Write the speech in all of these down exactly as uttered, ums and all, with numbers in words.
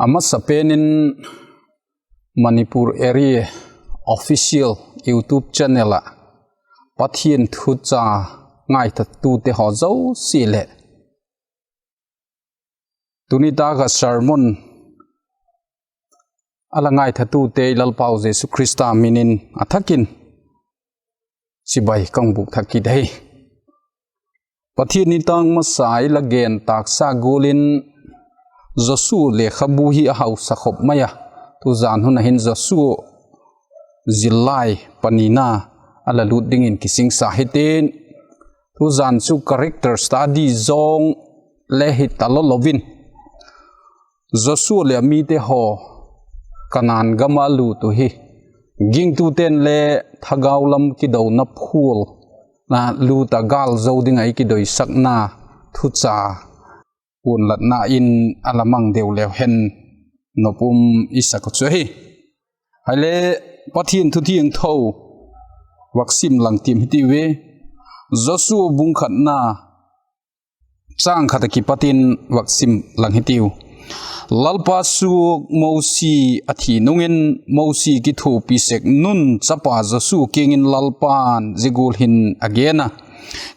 A masapen in Manipur Area Official YouTube channel ah Pathian thucha ngaithatute haw zosia leh tuni tâk ah sermon a la ngaithatute i Lalpau Jesu Khrista min in a thak in chibai ka hung bûk thak kit ahi. Pathian nitâk masa i la gen tâksa gual in Joshua lekhabu hi a hausa khop mai a, tuzan hun ah hin Joshua zillai panina a la lût dingin kisingsa hitin, tuzan chu character study zawng le hi talo lo in, Joshua leh a mite haw Kanaan gam ah a lût uh hi, gingtute'n le thagau lam kidona phual a lût ah gâl zo ding ah i kidoisakna thucha puanlatna in a la mang deu leu hen nop um i sak uh chu ahi. Hile, Pathian thu thiangtho vak sim lang tiam hitiu i. Joshua bung khatna châng khat ah kipat in vak sim lang hitiu. Lalpa suak Mosi a thi nung in, Mosi kithuapi sek Nun chapa Joshua kiang in Lalpa'n zia gual hin a gen a: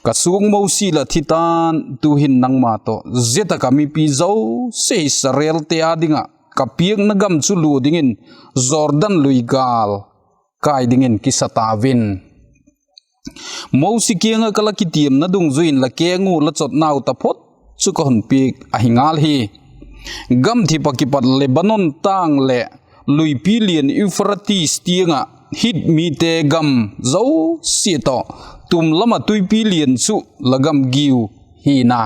Ka suak Mosi la thi ta'n, tu'hin nangma tawh zia tak ah mipi zosia Israelte â ding ah ka piakna gam chu lua dingin Jordan lui gâl kâi dingin kisa tau in. Mosi kiang ah ka la kitiamna dungzui in la keng uh la chotnau taphot chu ka hun piak ahi ngal hi. Gamthip ah kipat Lebanon tâng leh luipi lian Euphrates tiang ah Hit mite gam zosia tawh tum lam ah tuipi lian chu la gam giu hina.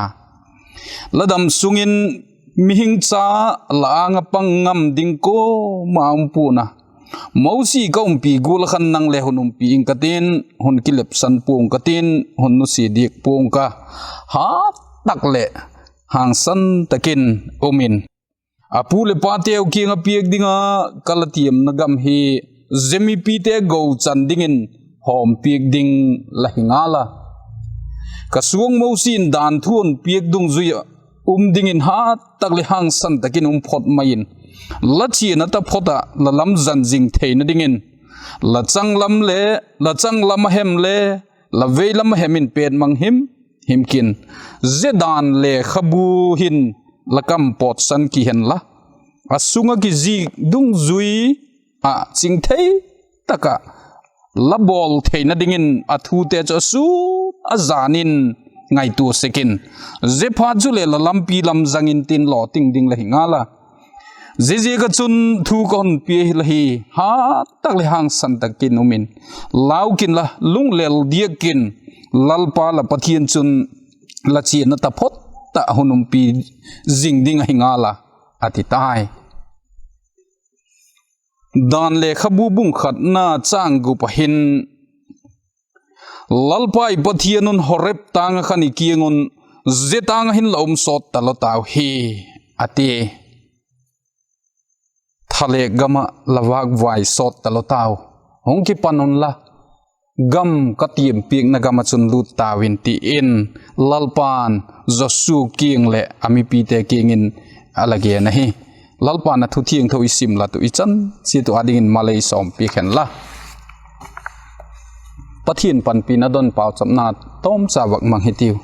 La dam sung in mihing cha la âng ah pang ngam ding kuama um pua'n a. Mosi ka umpi gual ah khan nang le hun umpi ing ka tin, hun kilepsan pua'ng ka tin, hun nusia diak pua'ng ka, hat tak leh hangsan tak in um in. A pu leh pateu kiang ah piak ding ah ka la tiamna gam hi zia mipite gochan dingin hawm piak ding la hi ngal a. Ka suak Mosi in dan thu hun piak dungzui ah um dingin hat tak leh hangsan tak in um phot mai in, la chiana taphot ah la lam zan zing theina dingin, la changlam le, la changlam a hem le, la veilam a hem in pêtmang him him kin, zia dan lekhabu hin la kam pawtsan ki hen la, a sung ah kizik dungzui ah chingthei tak ah la bawl theina dingin a thute chu a sûn a jan in ngaitua sek in, ziaphat chuleh la lampi lam zang intin lawting ding la hi ngal a. Ziaziak ah chun thu ka hun pia hi la hi, hat tak leh hangsan tak in um in, lau kin la, lunglel diak kin, Lalpa la Pathian chun la chiana taphot ah hun umpi zing ding ahi ngal a, a ti tai. Dan lekhabu bung khatna châng gup ah hin, Lalpa i Pathian un Horeb tâng ah khan i kiang un, zia tâng ah hin la um sawt talo tau hi, a ti. Thalêk gam ah la vâkvai sawt talo tau, hung kipan unla, gam ka tiampiakna gam ah chun lût tau in, ti in Lalpa'n Joshua kiang leh a mipite kiang in a la gen ahi. Lalpa'n a thu thiangtho i sim lat uh i chan chiat uh â dingin malei sawmpiak hen la. Pathian panpina don pauchapna tawmcha vak mang hitiu.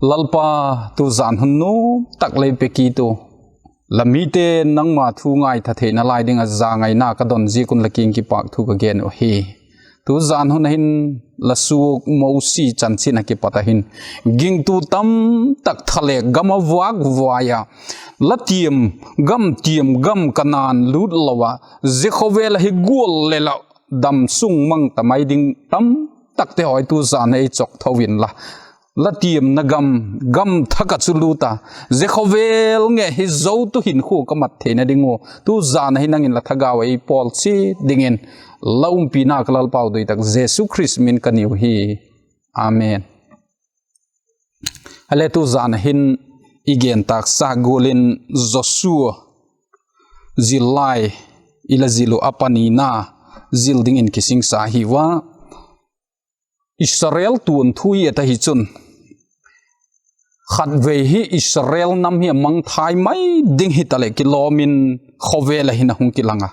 Lalpa, tu jan hun nuam tak lei pe kit u, la mite nangma thu ngaitha theina lai ding ah zangaina ka don ziak un la kiang kipâk thu ka gen uh hi. Tu jan hun ah hin la suak Mosi chanchin ah kipat ah hin, gingtu tamtak thalêk gam ah vâkvai a, la tiam gam, tiam gam Kanaan lût lo a, zia khawvel ah hi gual le la damsung mang ta mai ding tamtakte haw hi tu jan ah ei chawk tho inla, la tiamna gam, gam thak ah chu lût a, zia khawvel ngei hi zotu hinkhua ka mat theina ding ua, tu jan ah hin nang in la thagau ah ei pawl chiat dingin, la umpina ka Lalpau doi tak Jesu Khrist min ka niu hi. Amen. Hile, tu jan ah hin i gen tâksa gual in Joshua zillai i la zil uh a panina zil dingin kisingsa hi ua. Israel tuanthu i et ahi chun, Khatvei hi Israel nam hi a mangthai mai ding hitaleh kilawm in khawvel ah hin a hung kilang a.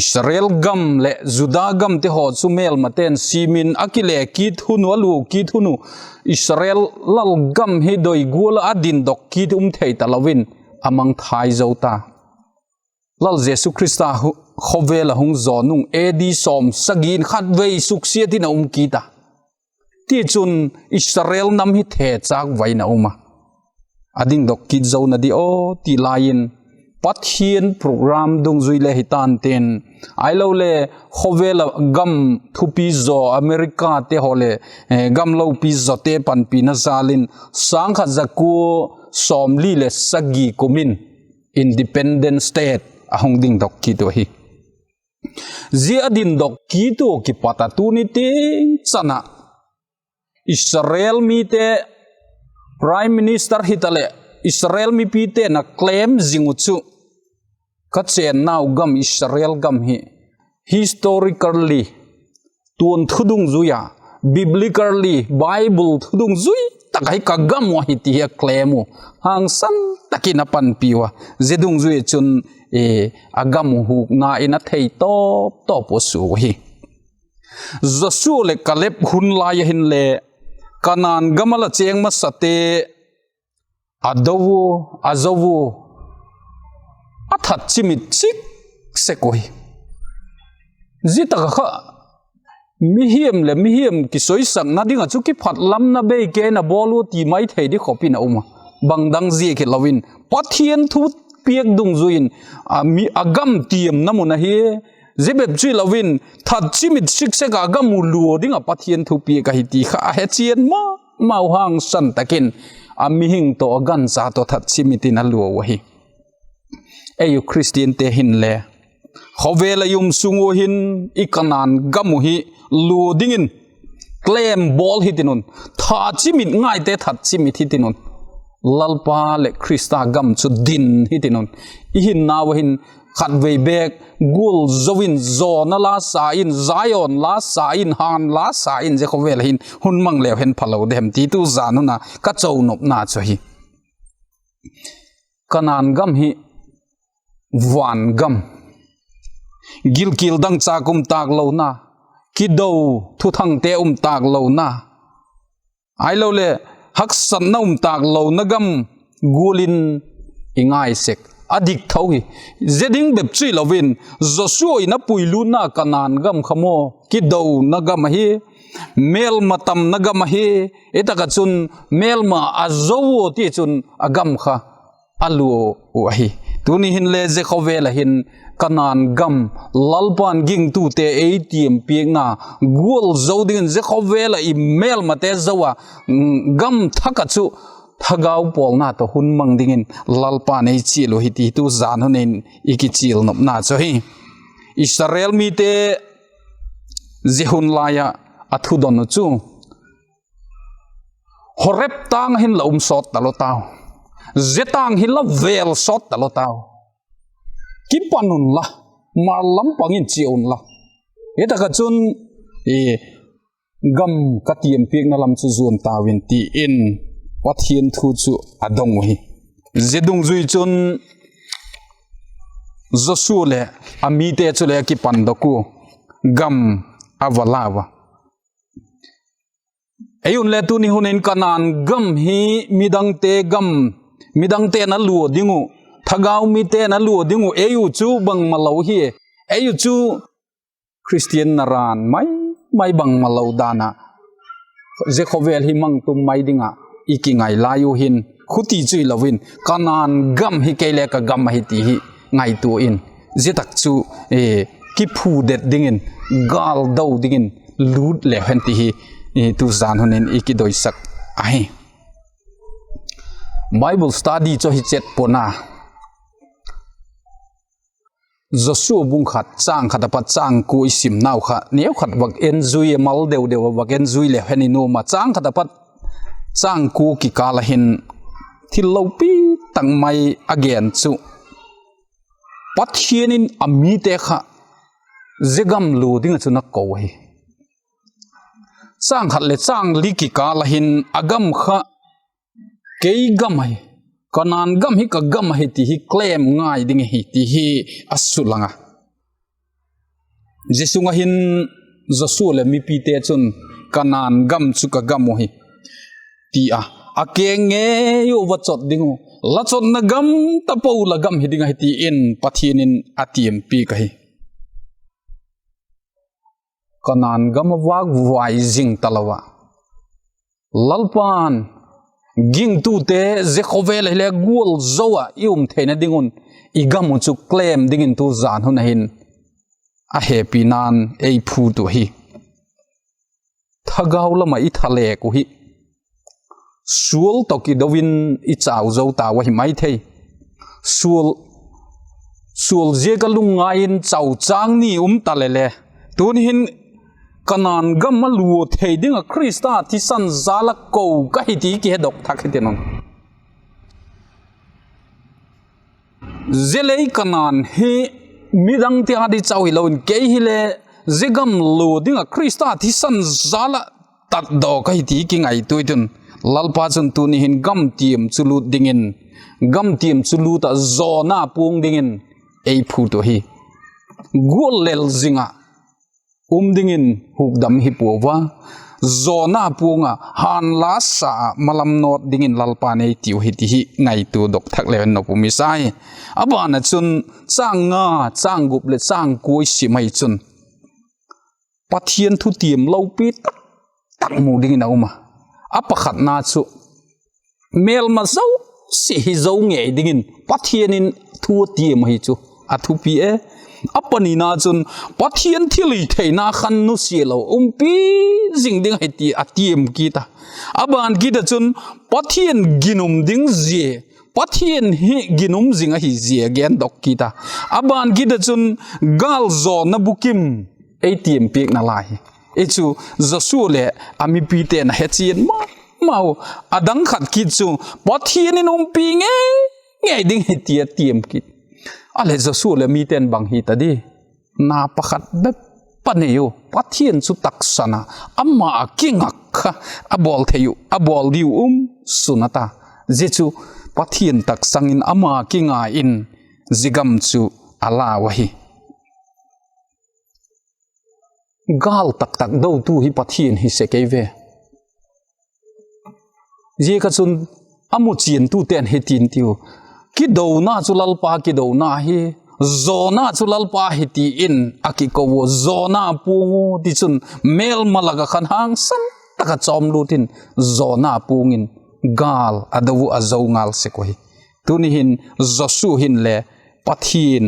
Israel gam leh Juda gamte haw chu mêlmate'n sim in a kile kit hun uh, a lua kit hun uh, Israel lalgam hi doi gual ah a dindok kit um thei talo in a mangthai zo ta. Lal Jesu Khrista khawvel ah hung zawn nung A D sawmsagi in khatvei suksiat in a um kit a. Tichun, Israel nam hi thechâk vai in a um a, a dingdok kit zona di aw ti lai in, Pathian program dungzui le hi tan tin, ahilole khawvel ah gam thupi zaw Americate haw leh gam lopi zawte panpina jâl in, sâng khat za kua sawmli leh sagi kum in independence state a hung dingdok kit uh ahi. Zia a dindok kit uh kipat a tuni tiang chan ah Israel mite Prime Minister hitaleh Israel mipite'n a claim zing uh chu, ka chênnau gam Israel gam hi historically, tuan thu dungzui a, biblically, Bible thu dungzui tak ahi ka gam uh ahi ti hi a claim uh. Hangsan tak in a panpi ua, zia dungzui ah chun a gam uh hukna in a thei tawp tawp uh a sua ahi. Joshua leh Kaleb hun lai ah hinle Kanaan gam a la chêng masate a do ua, a zo ua, a that chimit sik sek uhi. Zia tak ah kha mihiam leh mihiam kisoisakna ding ah chu kiphatlamna bei kei na bawl ua ti mai thei di khop in a um a, bang dang ziak hilo in Pathian thu piak dungzui in a gam tiamna mun ahi. Zia bep chu hilo in that chimit sik sek ah a gam uh lua ding ah Pathian thu piak ahi ti kha a hechian ma mau hangsan tak in a mihing tawh a gancha tawh that chimit in a lua uh ahi. Ei uh Khristiante hinle khawvel ah i um sung ua hin i Kanaan gam uh hi lua dingin claim bawl hitin un, that chimit ngaite that chimit hitin un, Lalpa leh Khrista gam chu din hitin un, i hinnau ah hin khatvei bêk gual zo in zawna la sa in, Zion la sa in, han la sa in, zia khawvel ah hin hun mang leu hen phalo de hem ti tu zan hun a ka chonopna chu ahi. Kanaan gam hi van gam, gilkial dangchâk um tâk lona, kido thuthangte um tâk lona, ahiloleh haksatna um tâk lona gam gual in i ngai sek a dik tho hi. Zia ding bep chu hilo in Joshua in a puilutna Kanaan gam kha maw kidona gam ahi, mêlma tamna gam ahi, i tak ah chun mêlma a zo ua tichun a gam kha a lua uh ahi. Tuni hinle zia khawvel ah hin Kanaan gam, Lalpa'n gingtute ei tiampiakna gual zo dingin zia khawvel ah i mêlmate zo a, gam thak ah chu thagau pawlna tawh hun mang dingin Lalpa'n ei chial uh hi ti tu zan hun in i kichial nopna chu ahi. Israel mite zia hun lai ah a thudon uh chu Horeb tâng ah hin la um sawt talo tau, zia tâng hin la vêl sawt talo tau, kipan unla, mal lam pang in chia unla, hi tak ah chun gam ka tiampiakna lam chu zuan tau in, ti in Pathian thu chu a dong uhi. Zia dungzui chun Joshua leh a mite chule a kipandok ua, gam a va lau a. Ei unle tuni hun in Kanaan gam hi midangte gam, midangte'n a lua ding uh, thagau mite'n a lua ding uh, ei uh chu bangmalo hi, ei uh chu Khristian naran mai mai bangmalo dan ah zia khawvel hi mang tum mai ding ah i kingai lai uh hin, khuti chu hilo in Kanaan gam hi kei le ka gam ahi ti hi ngaitua in, zia tak chu kiphudet dingin, gâldo dingin lût leu hen ti hi tu zan hun in i kidoisak ahi. Bible study chu hi chet pua'n a, Joshua bung khat châng khat apat châng kua i simnau kha neukhat vak en zui a, mal deu deu a vak en zui leu hen i nuam a, châng khat apat châng kua kikâl ah hin thil lopi tak mai a gen chu Pathian in a mite kha zia gam lua ding ah chun a ko ahi. Châng khat leh châng li kikâl ah hin a gam kha Kei gam ahi, Kanaan gam hi ka gam ahi ti hi claim ngai ding ahi ti hi a sulang a. Zia sung ah hin Joshua leh mipite chun, Kanaan gam chu ka gam uh hi, ti a, a keng ngei uh va chot ding uh, la chotna gam tapo la gam hi ding ahi ti in Pathian in a tiampiak ahi. Kanaan gam a vâk vai zing talo ah, Lalpa'n gingtute zia khawvel ah hile gual zo ah i um theina ding un, i gam uh chu claim dingin tu zan hun ah hin a hepina'n ei phut uh ahi. Thagau lam ah i thalêk uh hi sual tawh kido in i chau zo tau ahi mai thei. Sual, sual ziak ah lungngai in chau châng ni um ta le le, tuni hin Kanaan gam a lua thei ding ah Khrista thisan jal ah ko ka hi ti kihedok thak hitin un. Zia lei Kanaan hi midangte â di chau hilo in kei hile zia gam lua ding ah Khrista thisan jal ah tatdaw ka hi ti kingaitua i tun, Lalpa chun tuni hin gamtiam chu lût dingin, gamtiam chu lût ah zawna puang dingin ei phut uh ahi. Gual lel zing ah um dingin hukdam hi puau a, zawna puang ah hânla sa ah malam nawt dingin Lalpa'n ei tiu hi ti hi ngaitua dok thak leu hen nop um i sa hi. A ban ah chun châng nga, châng gup leh châng kua i sim ahi chun Pathian thutiam lopi tak tak mu dingin a um a. A pakhatna chu mêlma zosia hi zo ngei dingin Pathian in thu a tiam ahi chu a thupi e. A panina chun Pathian thilhitheina khan nusia lo umpi zing ding ahi ti a tiam kit a. A ban kit ah chun Pathian ginum ding zia, Pathian hi ginum zing ahi zia a gendok kit a. A ban kit ah chun gâl zawna bukim ei tiampiakna lai hi. I chu Joshua leh a mipite'n a hechian ma mau. A dang khat kit chu Pathian in umpi ngei ngei ding hi ti a tiam kit. A leh Joshua leh mite'n bang hi ta di? Na pakhat bep a nei u, Pathian chu taksan a, ama kingak kha a bawl thei uh, a bawl diu um sun a ta. Zia chu Pathian taksang in ama kingai in zia gam chu a lau ahi. Gâl tak tak dotu hi Pathian hi sek ei ve. Ziak ah chun a muchiantute'n hitin tiu, kidona chu Lalpa kidona hi, zawna chu Lalpa hi ti in a kiko ua, zawna puang u tichun mêlma lak ah khan hangsan tak ah chawm lut in, zawna puang in gâl a do uh a zo ngal sek uh hi. Tuni hin Joshua hin le Pathian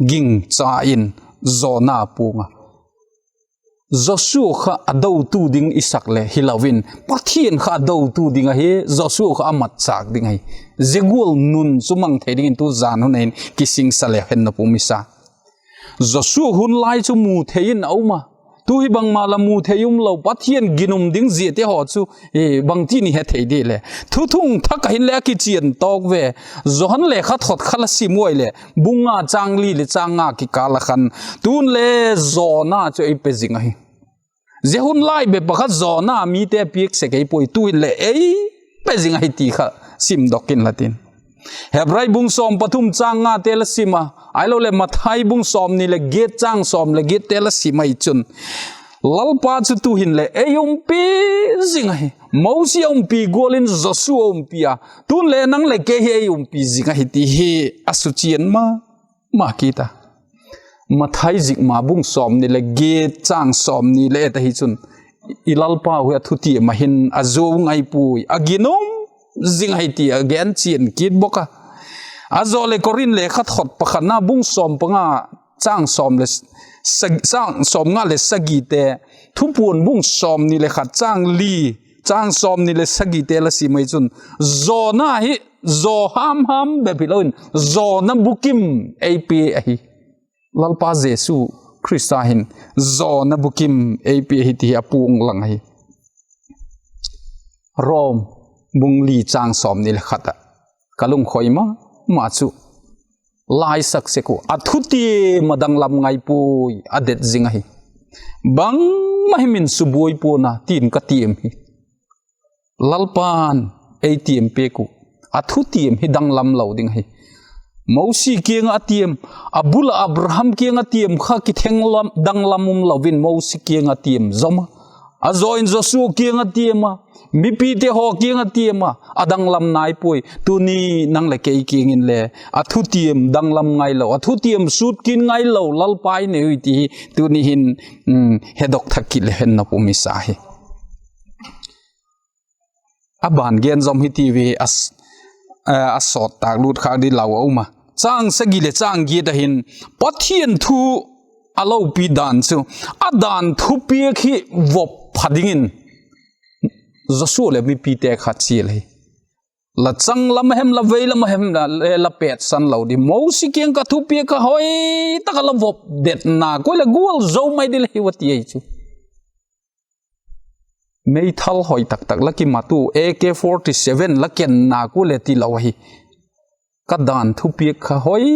gingcha in zawna puang a Joshua kha a dotu ding i sak leh hilo in, Pathian kha a dotu ding ahi, Joshua kha a matchâk ding ahi. Zia gual nun chu mang thei dingin tu zan hun ah hin kisingsa leu hen nop um i sa. Joshua hun lai chu mu thei in a um a, tu hi bangma la mu thei um lo, Pathian ginum ding ziate haw chu bangti ni he thei di le, Thuthung Thak ah hin le a kichian tawk ve. Johan lekhathot kha la sim uai leh, bung nga châng li leh châng nga kikâl ah khan, tun le zawna chu ei pe zing ahi. Zia hun lai bep ah kha zawna mite piak sek ei puai, tu hin leh ei pe zing ahi ti kha simdok inla tin. Hebrai bung sawm pathum châng ngate la sim a, ahiloleh Mathai bung sawmni leh giat châng sawm leh giatte la sim ahi chun, Lalpa chu tu hin leh ei umpi zing ahi. Mosi a umpi gual in Joshua a umpi a, tun le nang leh kei hi ei umpi zing ahi ti hi a suchian ma ma kit a. Mathai zik ma bung sawmni leh giat châng sawmni leh et ahi chun, i Lalpau hi a thutiam ah hin a zuau ngai puai, a ginum zing ahi ti a genchian kit bawk a. A zaw leh Korinth lekhathot pakhatna bung sawm panga châng sawm leh, châng sawmnga leh sagite, Thupuan bung sawmni leh khat châng li, châng sawmni leh sagite la sim ahi chun, zawna hi, zaw ham ham bep hilo in, zawna bukim ei pe ahi. Lalpa Jesu Khrista hin zawna bukim ei pe ahi ti hi a puang lang ahi. Rom bung li châng sawmni leh khat ah ka lungkhoi ma ma chu, lai sak sek uh, a thutiam a danglam ngai puai, a det zing ahi. Bangma hi min subuai pua'n a tin ka tiam hi. Lalpa'n ei tiam piak uh. A thutiam hi danglam lo ding ahi. Mosi kiang ah a tiam, a bul ah Abraham kiang ah tiam kha kitheng lam, danglam um lo in Mosi kiang ah tiam zom a. A zaw in Joshua kiang ah tiam a, mipite haw kiang ah tiam a, a danglam nai puai. Tuni nang leh kei kiang in le a thutiam danglam ngailo, a thutiam sut kit ngailo Lalpa i nei ui ti hi tuni hin, um, hedok thak kit le hen nop um i sa hi. A ban gen zom hi ti ve, a s-, eh, a sawt tâk lut khâk di lau a um a. Châng sagi leh châng giat ah hin Pathian thu a lopi dan chu, a dan thupiak hi vop pha dingin Joshua leh mipite kha chial ahi. La changlam a hem, la veilam a hem la, la pêtsan lo di. Mosi kiang ka thupiak kha hoi tak ah la vop detna kuai leh gual zo mai di la hiu a ti ahi chu. Meithal hoi tak tak la kimat u A K forty seven la kenna kuai leh ti lo ahi. Ka dan thupiak kha hoi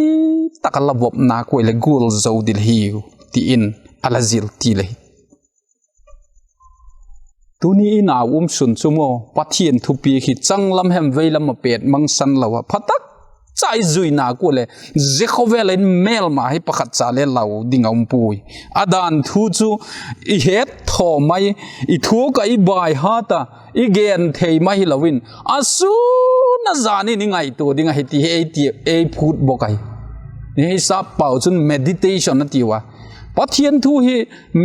tak ah la vopna kuai leh gual zo di la hiu, ti in a la zil til ahi. Tuni in a um sun chu maw, Pathian thupiak hi changlam hem veilam a pêt mangsan lo a, pha tak cha i zuina kuai leh zia khawvel in mêlma hi pakhat cha le lau ding a um puai. A dan thu chu i het thaw mai, i thuak ah i baihat a, i gen thei mai hilo in, a sûn a jan in i ngaitua ding ahi ti hi ei ti, ei phût bawk ahi. Hi sap pau chun meditation a tiu a. Pathian thu hi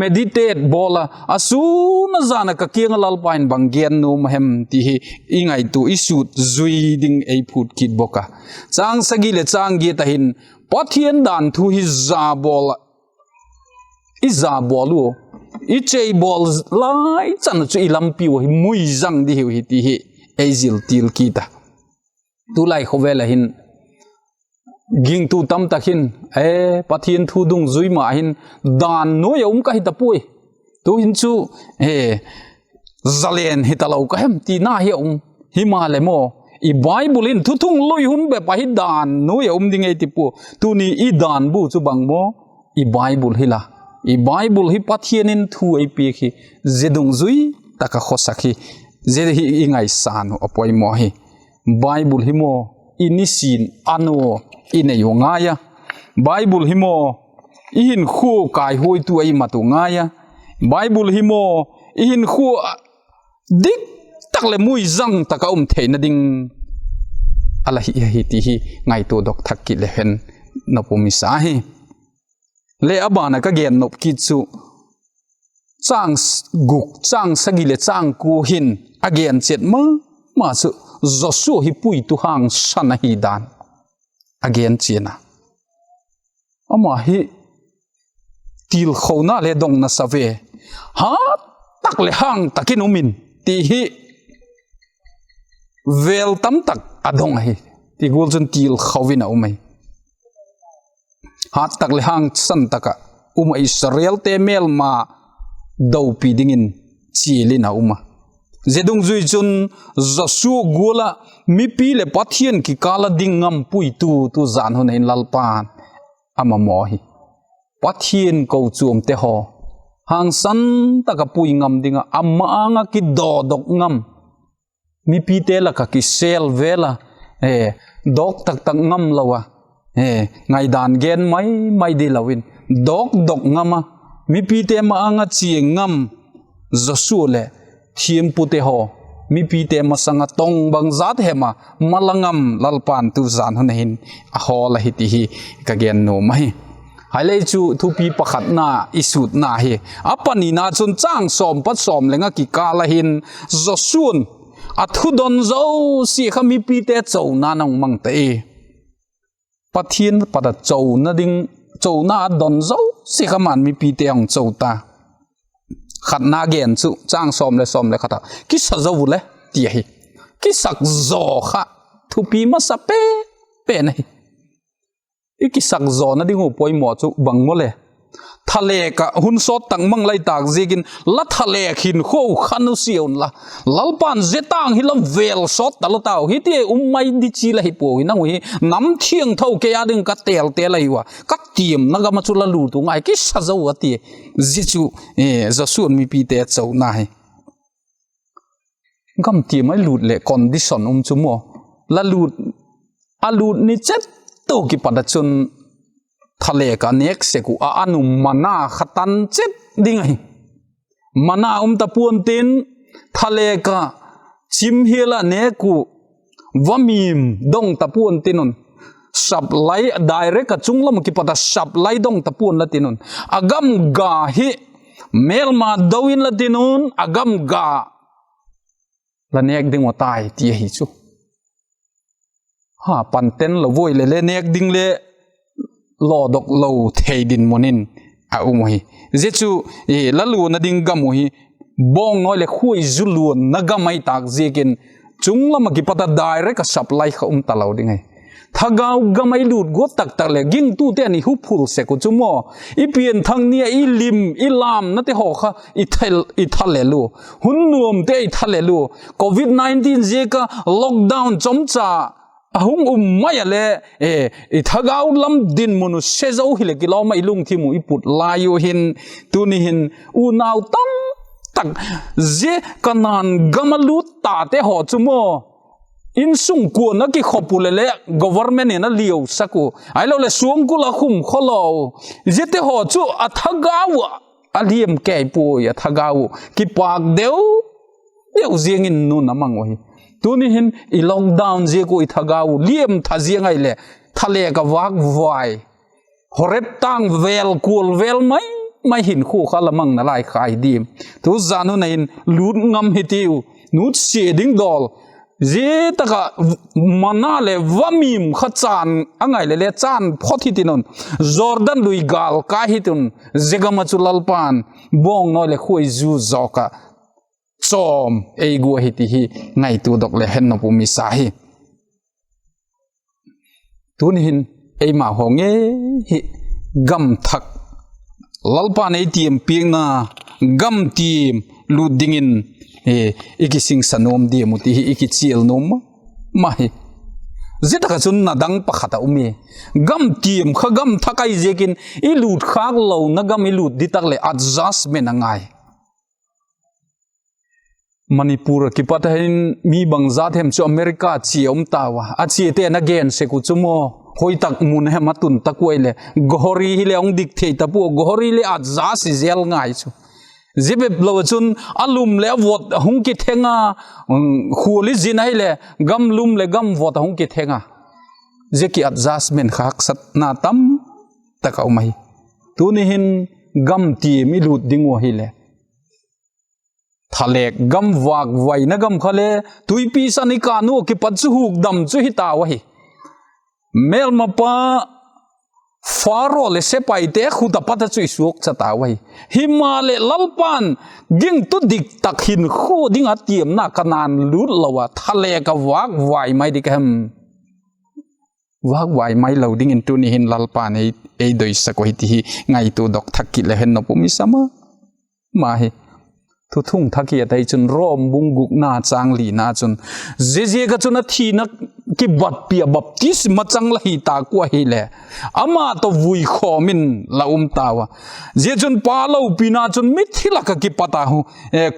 meditate bawl a, a sûn a jan ah ka kiang ah Lalpa in bang gen nuam a hem ti hi i ngaitua, i sut zui ding ei phût kit bawk a. Châng sagi leh châng giat ah hin Pathian dan thu hi za bawl a, i za bawl u, i chei bawl lai chan u chu i lampi u hi mui zang di hiu hi ti hi ei zil til kit a. Tulai khawvel ah hin gingtu tam tak hin, e, Pathian thu dungzui ma hin dan nuai a um ka hi ta puai. Tu'hin chu, e, zalen hi talo ka hem tina hi a um. Himaleh maw, i Bible in thuthung lui hun bep ahi dan nuai a um ding ei ti pua. Tuni i dan bu chu bang maw, i Bible hi la. I Bible hi Pathian in thu ei piak hi, zia dungzui tak ah khawsak hi, zia hi i ngaisan uh a poimaw hi. Bible hi maw, i nisin a nu i nei uh ngai a. Bible hi maw, i hinkhua kaihuaitu a i mat uh ngai a. Bible hi maw, i hinkhua dik tak leh mui zang tak ah um theina ding a la hi ahi ti hi ngaituadok thak kit le hen nop um i sa hi. Le a ban ah ka gen nop kit chu, châng s-, guk, châng sagi leh châng kua hin a gen chiat ma ma chu Joshua hi puitu hangsan ahi dan a gen chian a. Ama hi tilkhona le dong nasa ve, hat tak leh hang tak in um in ti hi vêl tam tak a dong ahi. Ti gual chun tilkho in a um ahi. Hat tak leh hangsan tak ah um a, Israelte mêlma dopi dingin chial in a um a. Zia dungzui chun Joshua gual ah mipi leh Pathian kikâl ah ding ngam puitu tu jan hun ah hin Lalpa'n a mamaw hi. Pathian kochuamte haw hangsan tak ah pui ngam ding ah, a ma-âng ah kidawdok ngam, mipite lak ah kisêl vêl a, e, dawk tak tak ngam lo a, e, ngaidan gen mai mai di lo in, dawkdok ngam a, mipite ma-âng ah chia ngam, Joshua leh thiampute haw, mipite masang ah tong bangzat hem a mala ngam Lalpa'n tu jan hun ah hin a hawl ahi ti hi ka gen nuam ahi. Hailei chu thupi pakhatna i sutna hi. A panina chun châng sawm pat sawm leh nga kikâl ah hin Joshua'n a thudon zosia kha mipite chona'n a hung mang ta i. Pathian pat a chona ding, chona a don zosia kha ama'n mipite a hung cho ta. Khatna gen chu châng sawm leh sawm leh khat ah, kisa zo u le ti ahi. Kisak zaw kha thupi masa pen pen ahi. I kisak zawna ding uh poimaw chu bang maw le, thalêk ah hun sawt tak mang lai tâk ziakin la thalêk hinkhua uh kha nusia unla, Lalpa'n zia tâng hi la vêl sawt ta la tau hi ti um mai di chi la hi puau hi. Nang uh hi nam thiangtho kei â ding ka têlte la hiu a, ka tiamna gam ah chu la lût u ngai, kisa zo a ti. Zia chu, e, Joshua'n mipite chona hi. Gam tiam a i lût leh condition um chu maw, la lût, a lût ni chet to kipat ah chun thalêk ah nêk sek uh a an um mana kha tan chet ding ahi. Mana um ta pua'n tin, thalêk ah chim hial ah nêk uh, vamim dong ta pua'n tin un, sap lai direct ah chung lam ah kipat ah sap lai dong ta pua'n la tin un, a gam ga hi mêlma do in la tin un, a gam ga la nêk ding uh tai ti ahi chu. Ha, panten lo voi le le nêk ding le lawdok lo thei dinmun in a um ahi. Zia chu, la luanna ding gam uh hi bawngnawi leh khuaizu luanna gam ahi tâk ziakin, chung lam ah kipat a direct ah sap lai kha um talo ding ahi. Thagau gam a i lût guat tak tak leh gingtute'n i huphul sek uh chu maw, i pianthak ni a i lim i lamnate haw kha i thalel ua, hun nuamte i thalel ua, covid nineteen ziak a lockdown chomcha a hung um mai a le, i thagau lam dinmun uh se zo hileh kilawm ah i lungthim uh i put lai uh hin, tuni hin unau tam tak zia Kanaan gam a lût tate haw chu maw, insung kuan a kikhop uh leh le government in a liausak uh, ahiloleh suangkul a khum khawlaw uh, ziate haw chu a thagau uh a liam kei puai, a thagau uh kipâk deu deu ziang in nun a mang uh hi. Tuni hin i lockdown ziak uh i thagau uh liam tha ziang ahileh, thalêk ah vâkvai, Horeb tâng vêl kual vêl mai mai hinkhua kha la mang nalai kha hi diam? Tu zan hun a hin lût ngam hi tiu, nutsia ding dawl. Zia tak ah mana leh vamim kha chân a ngai leh le chân phot hi tin un, Jordan lui gâl kai hi tin un, zia gam ah chu Lalpa'n bawngnawi leh khuaizu zawk ah chawm ei gua hi ti hi ngaitua dok leh hennop um i sa hi. Tuni hin eima haw ngei hi gam thak, Lalpa'n ei tiam piakna gam tiam lût dingin i kisingsa nuam diam uh ti hi i kichial nuam ma ma hi. Zia tak ah chun na dang pakhat a um i, gam tiam kha gam thak ahi ziakin i lût khâk lona gam i lût di tak leh adjustment a ngai. Manipur ah kipat a hin mi bangzat hem chu America chia um tau a, a chiate'n a gen sek uh chu maw, hoi tak mun hem a tun tak uai leh, ghori hileh hung dik thei ta pua, ghori le adjust i zel ngai chu. Zia bep lo ah chun a lum leh a vot a hung kitheng a, khual i zin ahileh gam lum leh gam vot a hung kitheng a, zia ki adjustment kha haksatna tam tak a um ahi. Tuni hin gam tiam i lût ding uh ahileh, thalêk gam, vâkvaina gam kha le, tuipi san i kân ua kipat chu hukdam chu hi tau ahi. Mêlmapa Pharaoh leh sepaite khut a pat a chu i suakcha tau ahi. Himaleh Lalpa'n gingtu dik tak hinkhua ding a tiamna Kanaan lût lo a, thalêk ah vâkvai mai dik a hem? Vâkvai mai lo dingin tuni hin Lalpa'n ei doisak uh hi ti hi ngaitua dok thak kit leh hennop um i sa ma ma hi. Thuthung thak i et ahi chun Rom bung gukna châng lina chun, ziaziak ah chun a thina kibatpi ah baptisma chang la hi tâk ua ahileh, ama tawh vui khawm in la um tau a, zia chun Pa lopina chun mithi lak ah kipat a,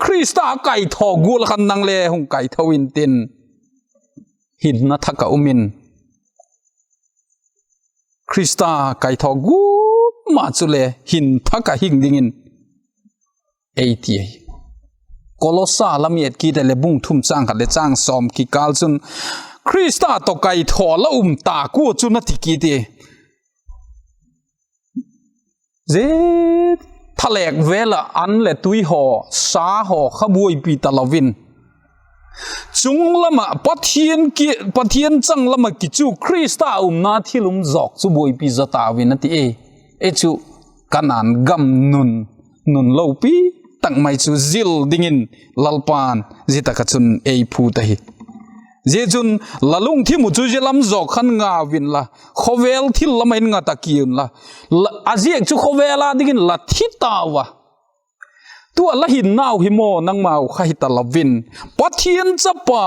Khrista a kaithaw gual ah khan nang le hung kaitho intin, hinna thak ah um in. Khrista kaithaw gual ma chule hin thak ah hing dingin ei ti ahi. Kolosa lam i et kit leh bung thum châng khat leh châng sawm kikâl chun, Khrista tawh kaithaw la um tâk ua chun a ti kit i, zia thalêk vêl ah an leh tui haw, sa haw kha buaipi talo in, chung lam ah Pathian chang lam ah kichu Khrista umna thil um zawk chu buaipi zaw tau in a ti e. Ei chu Kanaan gam nun, nun lopi tak mai chu zil dingin Lalpa'n zia tak ah chun ei phut ahi. Zia chun la lungthim uh chu zia lam zawk khan ngau inla, khawvel thil lam ah hin ngat a ki unla, a ziak chu khawvel â dingin la thi tau a. Tu ah la hinnau hi maw, nangmau kha hi talo in, Pathian chapa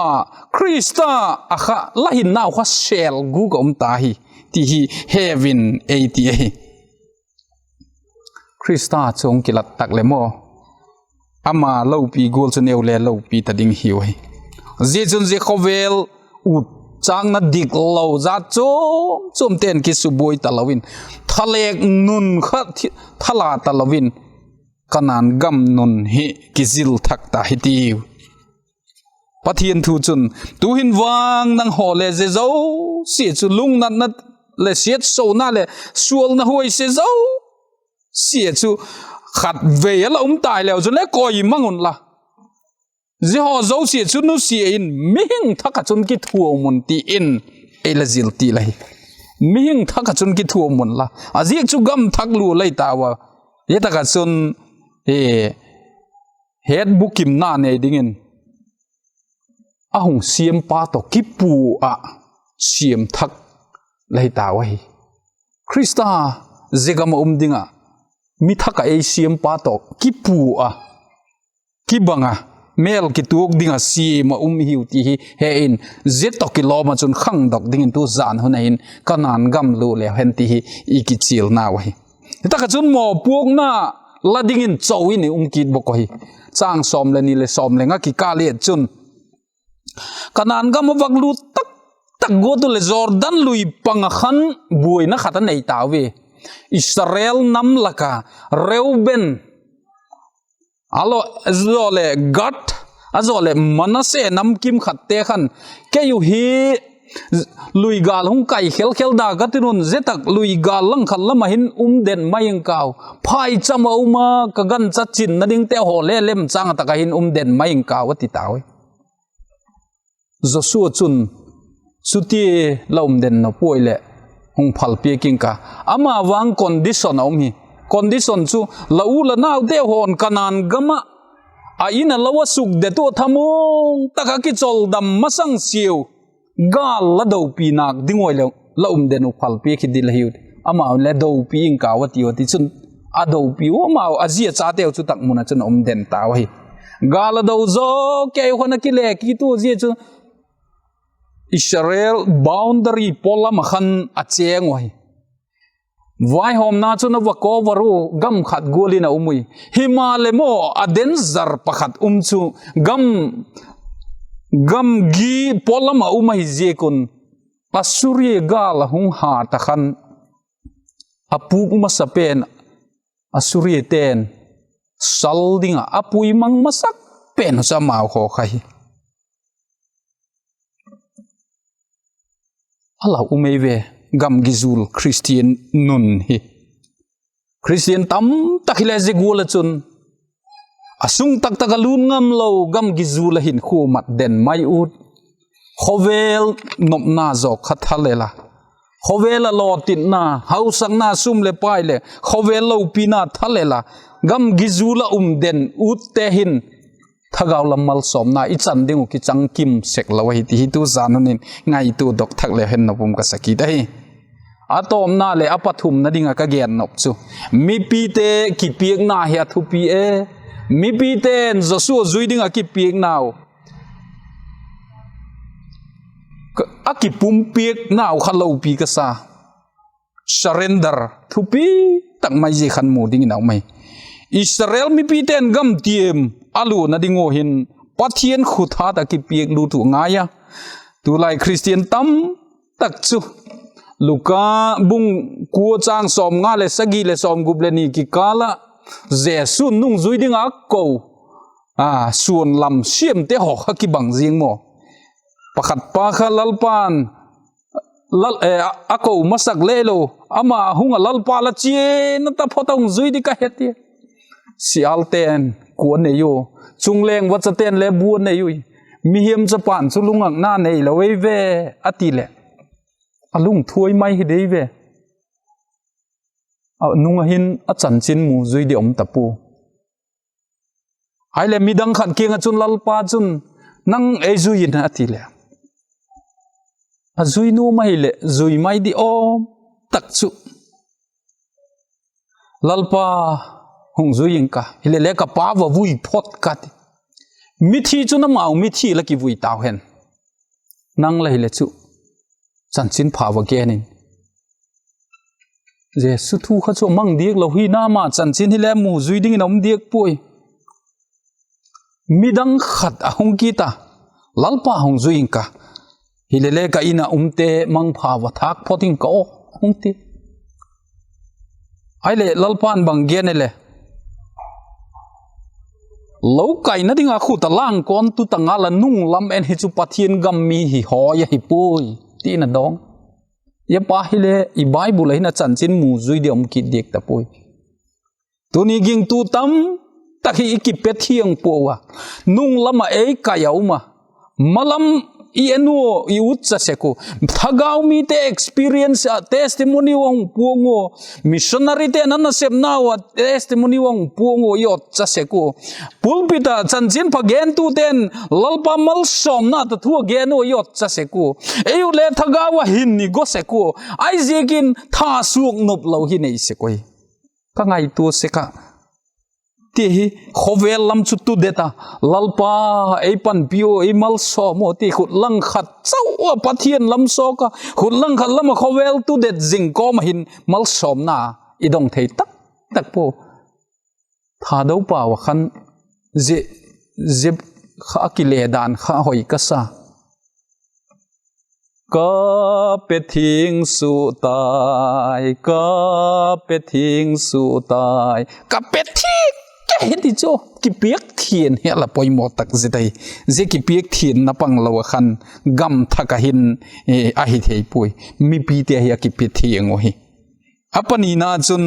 Khrista ah kha la hinnau kha sêl guk a um ta hi, ti hi he un ei ti ahi. Khrista chu hung kilat tak leh maw, ama lopi gual chu neu le lopi ta ding hiu ahi. Zia chun zia khawvel utchâkna diklo zat chuam chuamte'n kisubuai talo in, thalêk nun kha thala talo in, Kanaan gam nun hi kizil thak ta hitiu. Pathian thu chun, tu'hin vang nanghaw le zia zosia chu lungnatna leh siatsona leh sualna huaise zosia chu khatvei a la um tai leu chun le koi mang unla, zia haw zosia chu nusia in mihing thak ah chun kithuam un ti in ei la zil til ahi. Mihing thak ah chun kithuam unla, a ziak chu gam thak lua lei tau a. Zia tak ah chun, e, het bukimna nei dingin a hung siampa tawh kipua ah siam thak lei tau ahi. Khrista zia gam ah um ding ah mi thak ah ei siampa tawh kipua a, kibang a, mêl kituak ding ah siam ah um i hiu ti hi he in, zia tawh kilawm ah chun khangdok dingin tu zan hun a hin Kanaan gam lua leu hen ti hi i kichialnau ahi. Hi tak ah chun mawpuakna la dingin cho in i um kit bawk ahi. Chang sawm leh ni leh sawm leh nga kikâl et chun Kanaan gam a vak lût tak tak guat u leh Jordan lui pang ah khan buaina khat a nei tau ve. Israel nam lak ah Reuben, a zaw leh Gad, a zaw leh Manasse nam kim khatte khan, kei u hi lui gâl hung kai khel khel da ka tin un, zia tak lui gâl lang khat lam ah hin um den mai ing kau, phaicham ah um a ka gancha chinna dingte haw le lemchâng ah tak ah hin um den mai ing kau a ti tau hi. Joshua chun, chutia la um den nop puai leh hung phalpiak ing ka. Ama vang condition a um hi. Condition chu, la u la naute haw'n Kanaan gam ah a in a lo a sukdet u a thamuang tak ah kichawldam masang siau gâl la dopi nâk ding uai leh la um den uh phalpiak hi ding la hiu. Amau le dopi ing kau a tiu a, tichun a dopi u, amau a zia chateu chu tak mun ah chun a um den tau ahi. Gâl a do zaw kei khan a kile kit u, zia chu Israel boundary pawl lam ah khan a chêng u ahi. Vaihawmna chun a va cover u, gam khat gual in a um ui. Himaleh maw, a danger pakhat um chu, gam, gamgi pawl lam ah um ahi ziak un, Assuria gâl a hung hat a khan, a pûk masa pen, Assuriate'n sal ding ah a pui mang masak pen chu amau haw kha hi. A la um ei ve, gamgi zual Khristian nun hi. Khristian tamtak hile zia gual ah chun a sung tak tak ah lût ngamlo, gamgi zual ah hinkhua mat den mai ut. Khawvel nopna zaw kha thalel a, khawvel ah lawtinna, hausakna, sum leh pai leh khawvel lopina thalel a, gamgi zual ah um den utte hin thagau lam malsawmna i chan ding uh kichang kim sek lo ahi ti hi tu zan hun in ngaitua dok thak leu hen nop um ka sa kit ahi. A tawpna leh a pathumna ding ah ka gen nop chu, mipite kipiakna hi a thupi e. Mipite'n Joshua zui ding ah kipiaknau, a kipumpiaknau kha lopi ka sa. Surrender thupi tak mai zia khan mu dingin a um ahi. Israel mipite'n gamtiam a luana ding ua hin Pathian khut hat ah kipiak lut uh ngai a. Tulai Khristian tamtak chu Luka bung kua châng sawmnga leh sagi leh sawmgup leh ni kikâl ah Jesu'n nungzui ding ah a ko, suan lam siamte haw kha kibang ziang maw. Pakhat pa kha Lalpa'n a ko masak lelo, ama hung ah Lalpa la chiana taphot a hung zui ding ka he tia, sialte'n kua nei u, chungleng vachate'n le bu a nei ui, mihing chapa'n chu lungakna neilo ei ve, a ti leh, a lungthuai mai hi dei ve. A nung ah hin a chanchin mu zui di um ta pua. Ahileh midang khat kiang ah chun Lalpa chun, nang ei zui in, a ti leh, a zui nuam ahileh zui mai di um tak chu, Lalpa, hung zui ing ka, hilele ka Pa va vui phot ka ti. Mithi chun amau mithi la kivui tau hen, nang la hileh chu chanchinpha va gen in. Jesu thu kha chu a mang diak lo hi, nama chanchin hile mu zui dingin a um diak puai. Midang khat a hung kit a, Lalpa hung zui ing ka, hilele ka In ah umte mangpha va thâk phot ing ka aw, hung ti. Ahileh Lalpa'n bang gen e le, lo kaina ding ah khut a lângkawn tu ta ngal a nung lam en hi chu Pathian gam mi hi hawi ahi puai, ti'n a dawng. Zia pa hile i Bible ah hin a chanchin mu zui dia um kit diak ta puai. Tuni gingtu tam tak hi i kipe thiang puau a, nung lam ah ei kai a um a, malam i en ua i utcha sek u, thagau mite experience ah testimony a hung puang ua, missionaryte'n a nasepnau ah testimony a hung puang ua i otcha sek ua, pulpit ah chanchinpha gentute'n Lalpa malsawmna tawh thu a gen ua i otcha sek ua, ei u le thagau ah hin i go sek ua, ahiziakin thasuak nop lo hi nei sek uhi. Ka ngaitua sek ah, ti hi, khawvel lam chu tudet a, Lalpa ei panpi u, ei malsawm u ti khut langkhat chau a Pathian lam sawk a, khut langkhat lam ah khawvel tudet zing kawm ah hin malsawmna i dong thei tak tak pua. Thado pau ah khan, zia, zia kha a kile dan kha hoi ka sa. Ka pe thiang suah tai, ka pe thiang suah tai, ka pe thiang ke hi ti chu kipiak thian hi a la poimaw tak zet ahi. Zia kipiak thianna pang lo ah khan gam thak ah hin ahi thei puai. Mipite hi a kipe thiang uh hi. A panina chun,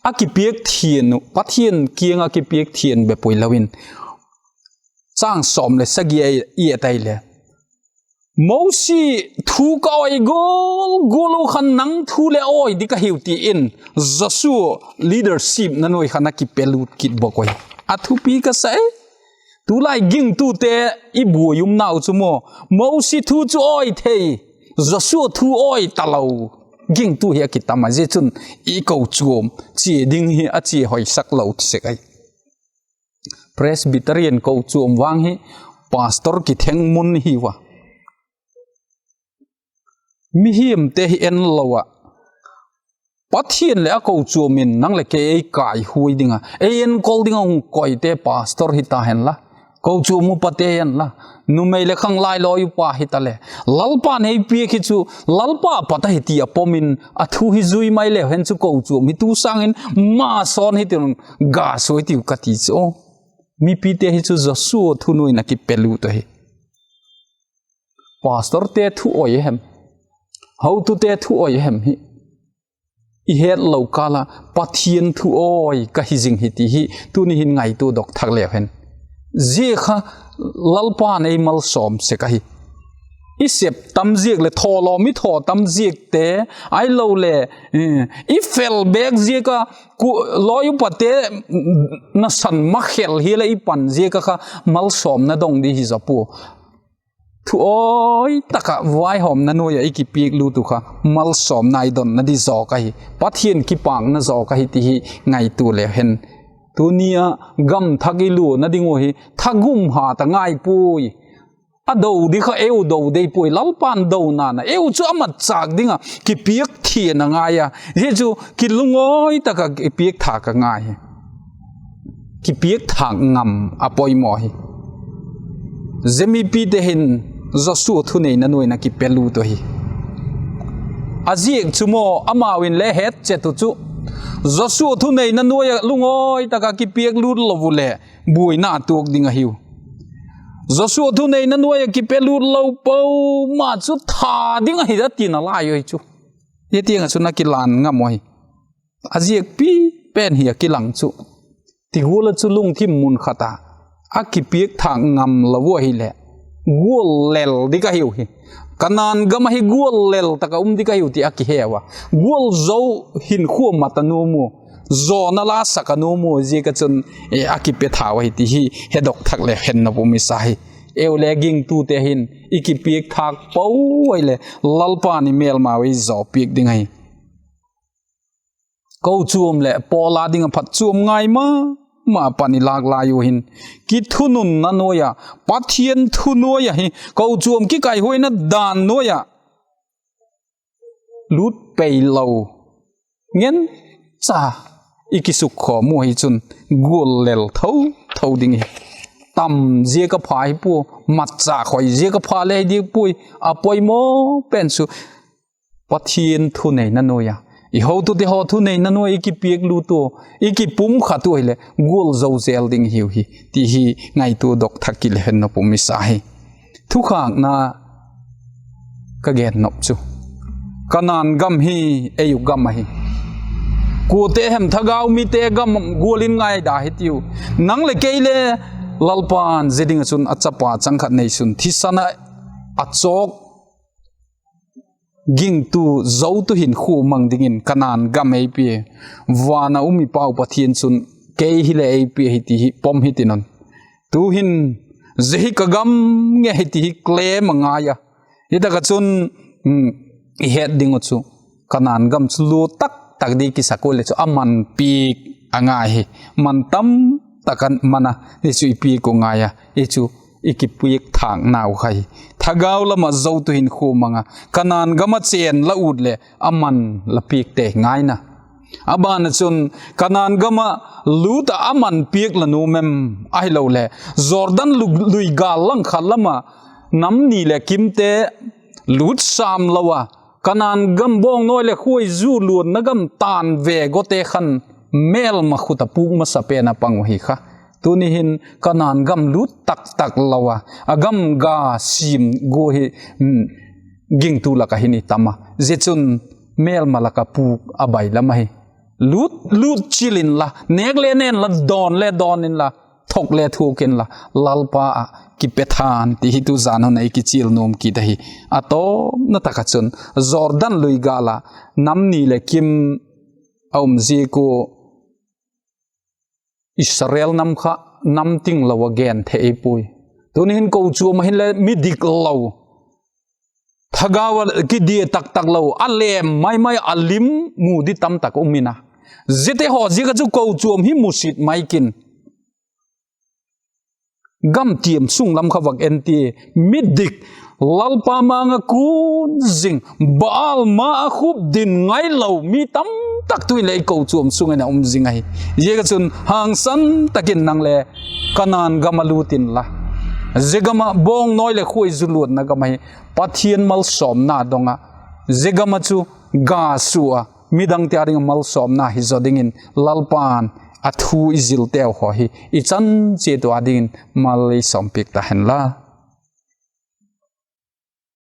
a kipiak thian uh, Pathian kiang ah kipiak thian bep puai lo in, chang sawm leh sagi i et ahile, Mosi thu ka awi gual gual u khan nang thu le awi ding ka hiu, ti in Joshua leadershipna nuai khan a kipelut kit bawk uhi. A thupi ka sa e. Tulai gingtute i buai umnau chu maw, Mosi thu chu awi thei, Joshua thu awi talo gingtu hi a kitam a, zia chun i kochuam chia ding hi a chia hoisak lo sek ahi. Presbyterian kochuam vang hi pastor kitheng mun hi ua, mihiamte hi en lo ah, Pathian leh a kochuam in nang leh kei ei kaihuai ding a, ei enkol ding a hung koite pastor hi ta hen la, kochuam upate hen la, numei leh khanglai lawi upa hi ta le, Lalpa'n ei piak hi chu Lalpa pat ahi ti a pom in a thu hi zui mai leu hen chu kochuam hi tu sâng in ma sawn hi tin, ga suai tiu ka ti chu. Mipite hi chu Joshua thunuai in a kipelut ahi. Pastorte thu awi a hem, hotute thu awi a hem hi i hetlo kâl ah Pathian thu awi ka hi zing hi ti hi tuni hin ngaitua dok thak leu hen. Zia kha Lalpa'n ei malsawm sek ahi. I sep tam ziak leh thawlawm i thaw tam ziakte, ahiloleh i fel bêk ziak a, lawi upate nasan makhel hi leh i pan ziak a kha malsawmna dong di hi zaw pua. Thu awi tak ah vaihawmna nuai ah i kipiaklut uh kha malsawmna i donna di zawk ahi, Pathian kipâkna zawk ahi ti hi ngaitua leu hen. Tuni ah gam thak i luana ding uh hi thagum hat a ngai puai. A do di kha eu do dei puai, Lalpa'n dona na eu chu a matchâk ding ah kipiak thian a ngai a, zia chu kilungawi tak ah kipiak thâk a ngai hi. Kipiak thâk ngam a poimaw hi. Zia mipite hin Joshua thuneina nuai in a kipelut uh hi. A ziak chu maw, amau in le het chet uh chu, Joshua thuneina nuai ah lungawi tak ah kipiaklut lo uh leh buaina a tuak ding ahiu. Joshua thuneina nuai ah kipelut lo po ma chu that ding ahi a ti nalai uh hi chu. Hitiang ah chun a kilan ngam uh hi. A ziakpi pen hi a kilang chu, ti gual ah chu lungthim mun khat a a kipiak thâk ngam lo uh ahileh gual lel di ka hiu hi. Kanaan gam ah hi gual lel tak ah um di ka hiu ti a kiheu a, gual zo hinkhua mat a nuam ua, zawna la sak a nuam ua, ziak ah chun a kipe thau ahi ti hi hedok thak leu hen nop um i sa hi. Eu le gingtute hin i kipiak thâk po ahileh Lalpa'n i mêlmau ei zaw piak ding ahi. Kochuam leh pawl â ding ah phatchuam ngai ma ma pan i lâk lai uh hin, kithununna nuai ah, Pathian thu nuai ah hi, kochuam kikaihuaina dan nuai ah lût pei lo ngen cha i kisukkhawm uh hi chun gual lel tho tho ding hi. tam ziak a pha hi pua, matchâk hoi ziak a pha le hi diak puai. A poimaw pen chu Pathian thuneina nuai a, i hotute haw thuneina nuai i kipiak lut ua, i kipumkhat ua hileh gual zo zel ding hiu hi ti hi ngaituadok thak i le hen nop um i sa hi. Thukhâkna ka gen nop chu, Kanaan gam hi ei uh gam ahi. Kuate hem thagau mite gam gual in ngaida hi tiu. Nang leh kei le Lalpa'n zia ding ah chun a chapa chang khat neisun thisan ah a chawk gingtu, zotu hinkhua mang dingin Kanaan gam ei pia, van a um i Pau Pathian chun kei hileh ei pia hi ti hi pom hi tin un. Tu'hin zia hi ka gam nge hi ti hi claim a ngai a. Hi tak ah chun i het ding uh chu Kanaan gam chu lut tak tak di kisak ua leh chu a man piak a ngai hi. Man tam tak a man a, hi chu i piak uh ngai a, hi chu i kipiak thâknau kha hi. Thagau lam ah zotu hinkhua mang a Kanaan gam ah chên la ut leh a man la piak te ngaina. A ban ah chun Kanaan gam ah lut ah a man piak la nuam em? Ahiloleh Jordan lu- lui gâl langkhat lam ah nam ni leh kimte lut sâm lo a, Kanaan gam bawngnawi leh khuaizu luanna gam tan ve gote khan mêlma khut ah pûk masa pen a pang uh hi kha. Tuni hin Kanaan gam lut tak tak lo a, a gam ga sim gua hi gingtu lak ah hin i tam a, zia chun mêlma lak ah pûk a bai lam ahi. Lut lut chil inla, nêk le nen la, dawn le dawn inla, thuak le thuak inla, Lalpa ah kipe than ti hi tu zan hun ah i kichial nuam kit ahi. A tawpna tak ah chun Jordan lui gâl ah nam ni leh kim a um ziak ua Israel nam kha nam ting lo ah gen thei ei puai. Tuni hin kochuam ah hinle mi dik lo, thagau ah kidia tak tak lo, a lêm mai mai a lim mu di tam tak um in a, ziate haw ziak ah chu kochuam hi musit mai kin, gam tiam sung lam kha vak en tia, mi dik, Lalpa mang ah kun zing, Baal ma a khup din ngai lo mi tam tak tu hileh i kochuam sung in a um zing ahi. Ziak ah chun hangsan tak in nang le Kanaan gam ah lut inla, zia gam ah bawngnawi leh khuaizu luanna gam ahi, Pathian malsawmna dong ah, zia gam ah chu ga sua a, midangte â ding ah malsawmna hi zaw dingin Lalpa'n a thu i zilteu haw hi i chan chiat u â dingin mal ei sawmpiak ta hen la.